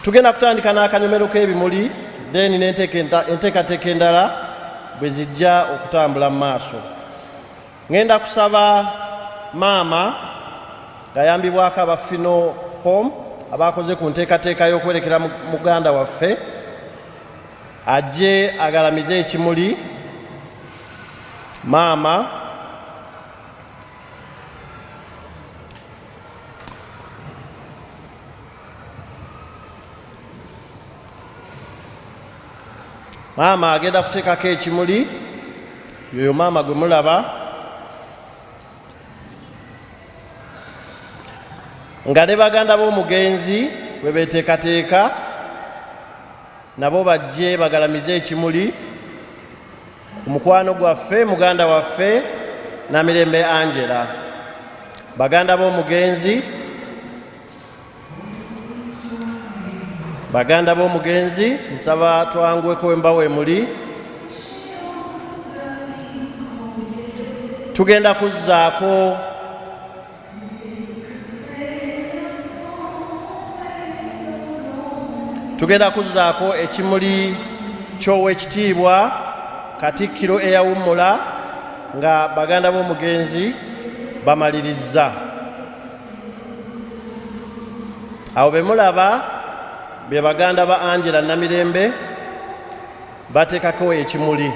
Tugenda kutandika n'akanyomero k'ebimuli, then n'enteekateeka endala bwe zijja okutambula mu maaso. Ngenda kusaba maama ng'ayambibwako aba Funeral Home abakoze ku nteekateeka y'okwerekera muganda waffe ajje agalamize ekimuli. Maama agenda kuteekako ekimuli, yoyo maama gwe mulaba nga ne baganda b'omugenzi bwe beeteekateeka nabo bajje bagalamize ekimuli ku mukwano gwaffe muganda waffe Namirembe Angela. Baganda b'omugenzi, baganda b'omugenzi, nsaba twanguweko embawo emuli. Tugenda kuzzaako ekimuli ky'owekitiibwa Katikkiro eyawummula nga baganda b'omugenzi bamalirizza. Awo be mulaba be baganda ba Angela Namirembe bateekako ekimuli.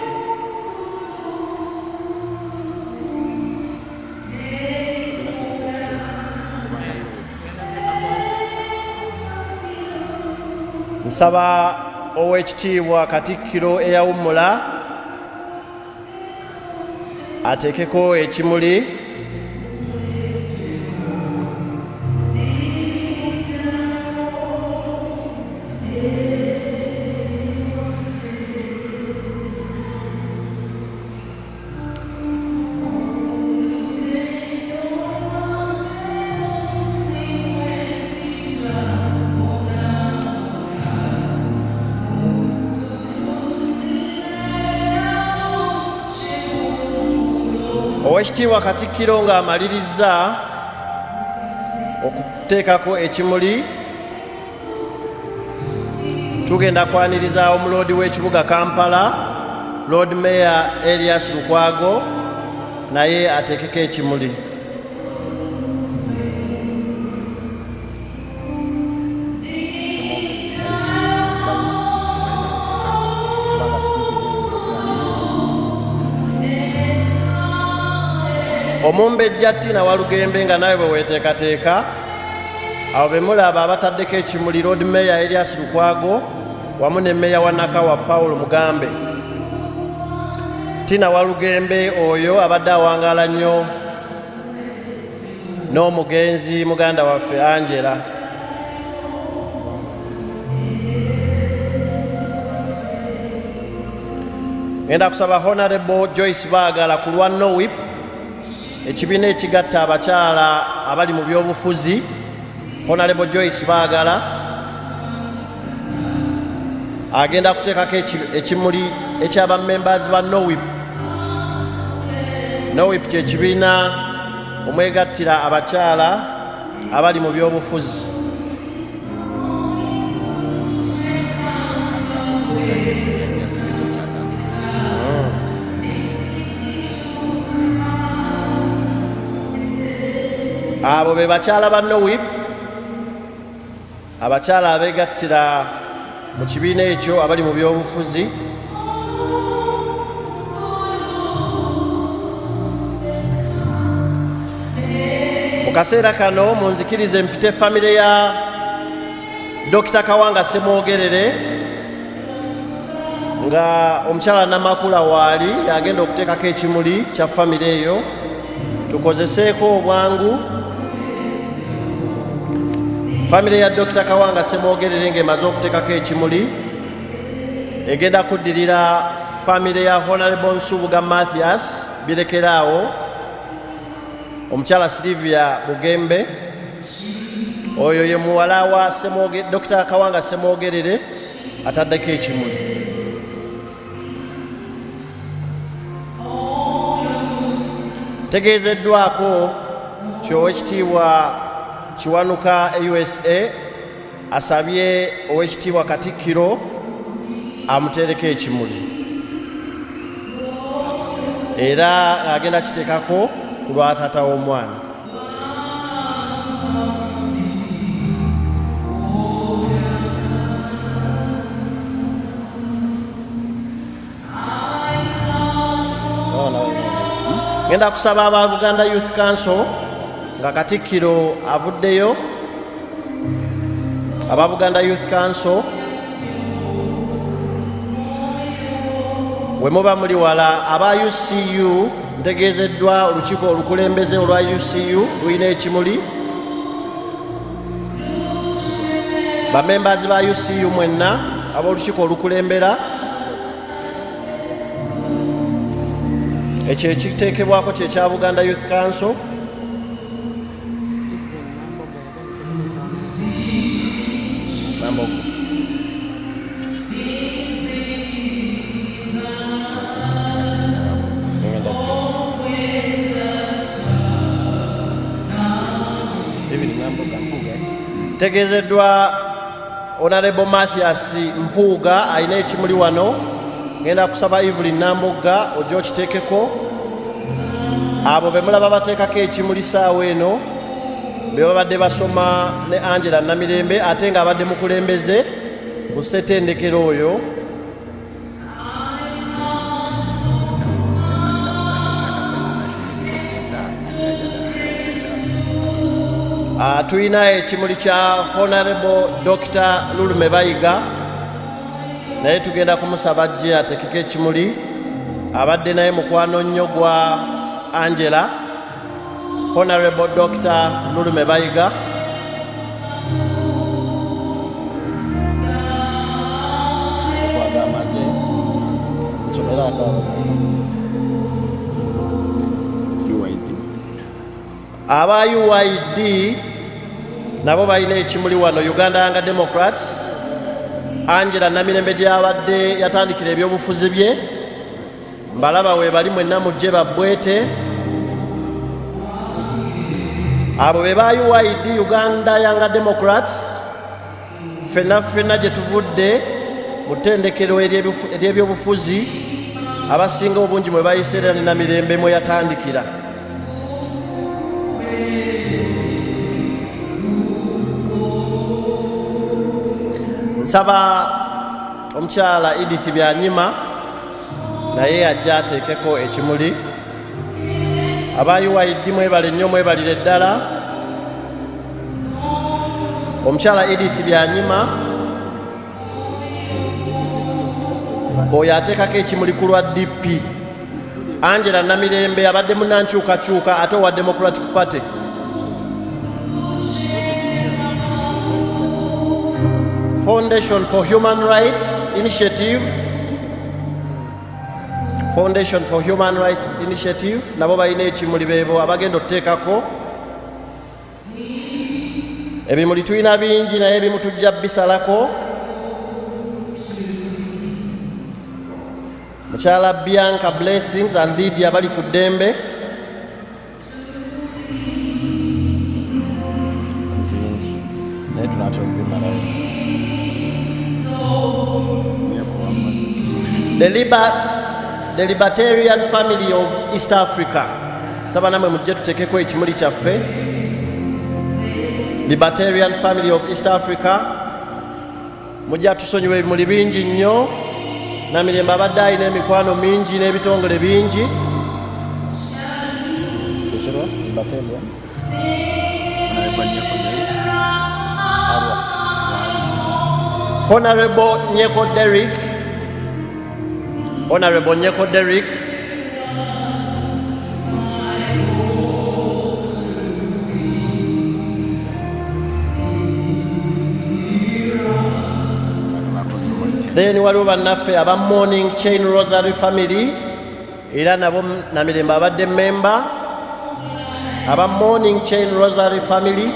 Nsaba owekitiibwa Katikkiro eyawummula ateekeko ekimuli. Owekitiibwa Katikkiro ng'amalirizza okuteekako ekimuli, tugenda kwaniriza omuloodi w'ekibuga Kampala, Lord Mayor Erias Lukwago, naye ateekeko ekimuli. Omumbejja Tina Walugembe nga nawe bwe weeteekateeka, abo be mulaba abataddeko ekimuli Lord Mayor Erias Lukwago wamu ne Meya wa Nakawa Paul Mugambe. Tina Walugembe oyo abadde awangaala nnyo n'omugenzi muganda waffe Angela. Ngenda kusaba Honorable Joyce Bagala ku lwa NOWIP, ekibiina ekigatta abakyala abali mu byobufuzi. Honorable Joyce Bagala agenda kuteekako ekimuli ekyaba members ba NOWIP. NOWIP kye kibiina omwegattira abakyala abali mu byobufuzi. Abo be bakyala ba NOWIP, abakyala abeegattira mu kibiina ekyo abali mu byobufuzi. Mu kaseera kano munzikirize mpite famire ya Dr. Kawanga Ssemwogerere nga omukyala Namakula waali agenda okuteekako ekimuli kya famire eyo. Tukozeseeko obwangu. Famire ya Dr. Kawanga Ssemwogerere ng'emaze okuteekako ekimuli egenda kuddirira famire ya Honorable Nsubuga Mathias Birekeraawo, omukyala Sylvia Bugembe, oyo ye muwala wa Dr. Kawanga Ssemwogerere ataddeko ekimuli. Tegeezeddwako ky'Oweekitiibwa Kiwanuka USA asabye owekitiibwa Katikkiro amuteereko ekimuli, era agenda kiteekako ku lwa taata w'omwana. Ngenda kusaba aba Buganda Youth Council nga Katikkiro avuddeyo, aba Buganda Youth Council we muba muli wala, aba UCU ntegeezeddwa olukiiko olukulembeze olwa UCU lulina ekimuli. Bamembers ba UCU mwenna ab'olukiiko olukulembera, ekyo ekiteekebwako kye kya Buganda Youth Council. Ntegeezeddwa Honorable Mathias Mpuuga alina ekimuli wano. Ngenda kusaba Evelyn Namboga ojja okiteekeko. Abo be mulaba bateekako ekimuli saawa eno be babadde basoma ne Angela Namirembe, ate ng'abadde mukulembeze ku ssettendekero oyo. Tulina ekimuli kya Honorable Dr. Lulume Bayiga, naye tugenda kumusaba ajje ateekeko ekimuli. Abadde naye mukwano nnyo gwa Angela. Honorable Dr. Lulume Bayiga. Aba UYD nabo balina ekimuli wano, Uganda Young Democrats. Angela Namirembe gy'abadde yatandikira ebyobufuzi bye, mbalaba we bali mwenna mujje babbwete. Abo be ba UYD, Uganda Young Democrats, ffenna ffenna gye tuvudde mu ttendekero ery'ebyobufuzi, abasinga obungi mwe bayise era ne Namirembe mwe yatandikira. Nsaba omukyala Edith Byanyima naye ajja ateekeko ekimuli. Aba UYD mwebale nnyo, mwebalire ddala. Omukyala Edith Byanyima oyo ateekako ekimuli ku lwa DP. Angela Namirembe abadde munnankyukakyuka ate owa Democratic Party. Foundation for Human Rights Initiative, Foundation for Human Rights Initiative nabo balina ekimuli, beebo abagenda okuteekako. Ebimuli tulina bingi naye ebimu tujja bisalako. Mukyala Bianca Blessings and Lydia bali ku ddembe. Naye tunaatera okubimalayo. The Libertarian Family of East Africa. Saba namwe mujje tuteekeko ekimuli kyaffe. Libertarian Family of East Africa. Mujja tusonyiwa ebimuli bingi nnyo. Namirembe abadde alina emikwano mingi n'ebitongole bingi. Honorable Nyeko Derrick. Honorable Nyeko Derrick. Then waliwo bannaffe aba Morning Chain Rosary Family, era nabo Namirembe abadde member. Aba Morning Chain Rosary Family.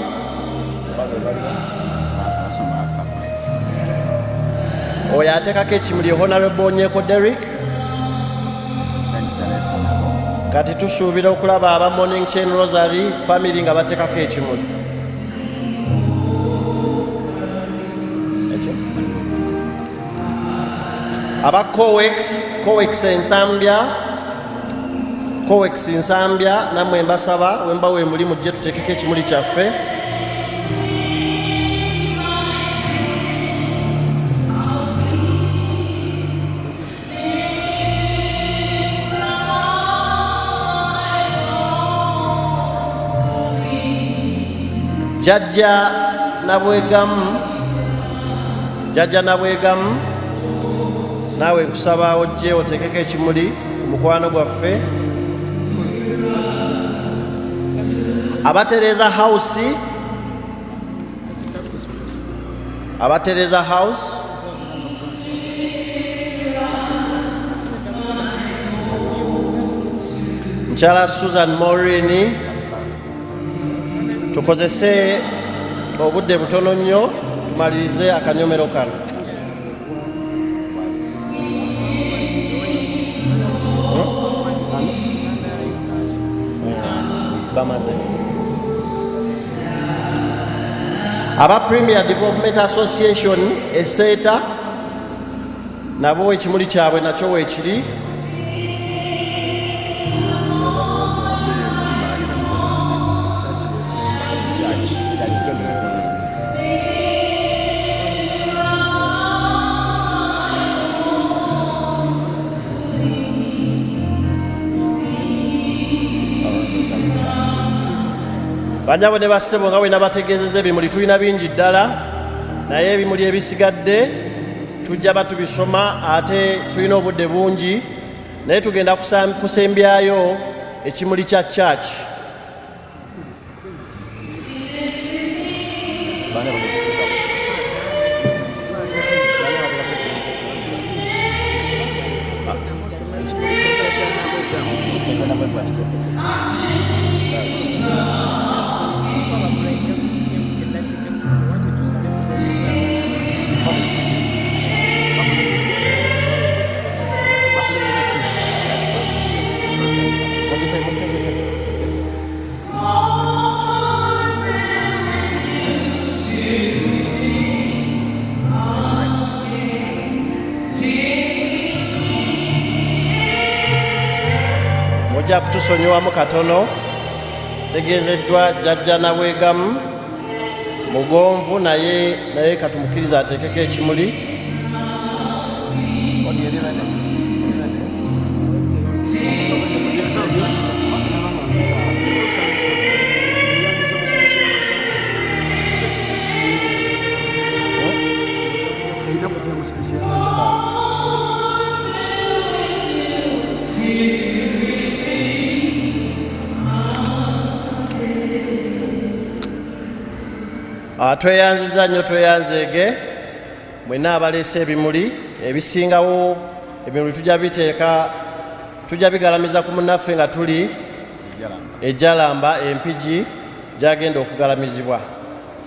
Oyo ateekako ekimuli Honorable Nyeko Derrick. Kati tusuubira okulaba aba Morning Chain Rosary Family nga bateekako ekimuli. Aba Cowex, Cowex Ensambya, Cowex Nsambya, nammwe mbasaba wemba we muli mujje tuteekeko ekimuli kyaffe. Jjajja Nabwegamu, Jjajja Nabwegamu, naawe nkusaba ojje oteekeko ekimuli ku mukwano gwaffe. Abatereza House, Abatereza House, Mukyala Susan Maureen, tukozese obudde butono nnyo tumalirize akanyomero kano. Bamaze. Aba Premier Development Association eseeta nabo ekimuli kyabwe nakyo weekiri. Bannyabo ne bassebo nga bwe nabategeezezza ebimuli tulina bingi ddala, naye ebimuli ebisigadde tujja batubisoma ate tulina obudde bungi, naye tugenda kusembyayo ekimuli kya church. Mujja kutusonyiwamu katono, tegeezeddwa Jjajja Nabwegamu mugonvu, naye katumukkirize ateekeko ekimuli. Tweyanziza nnyo, tweyanzeege mwenna abaleese ebimuli ebisingawo. Ebimuli tujja biteeka, tujja bigalamiza ku munnaffe nga tuli Ejalamba Empigi gyagenda okugalamizibwa.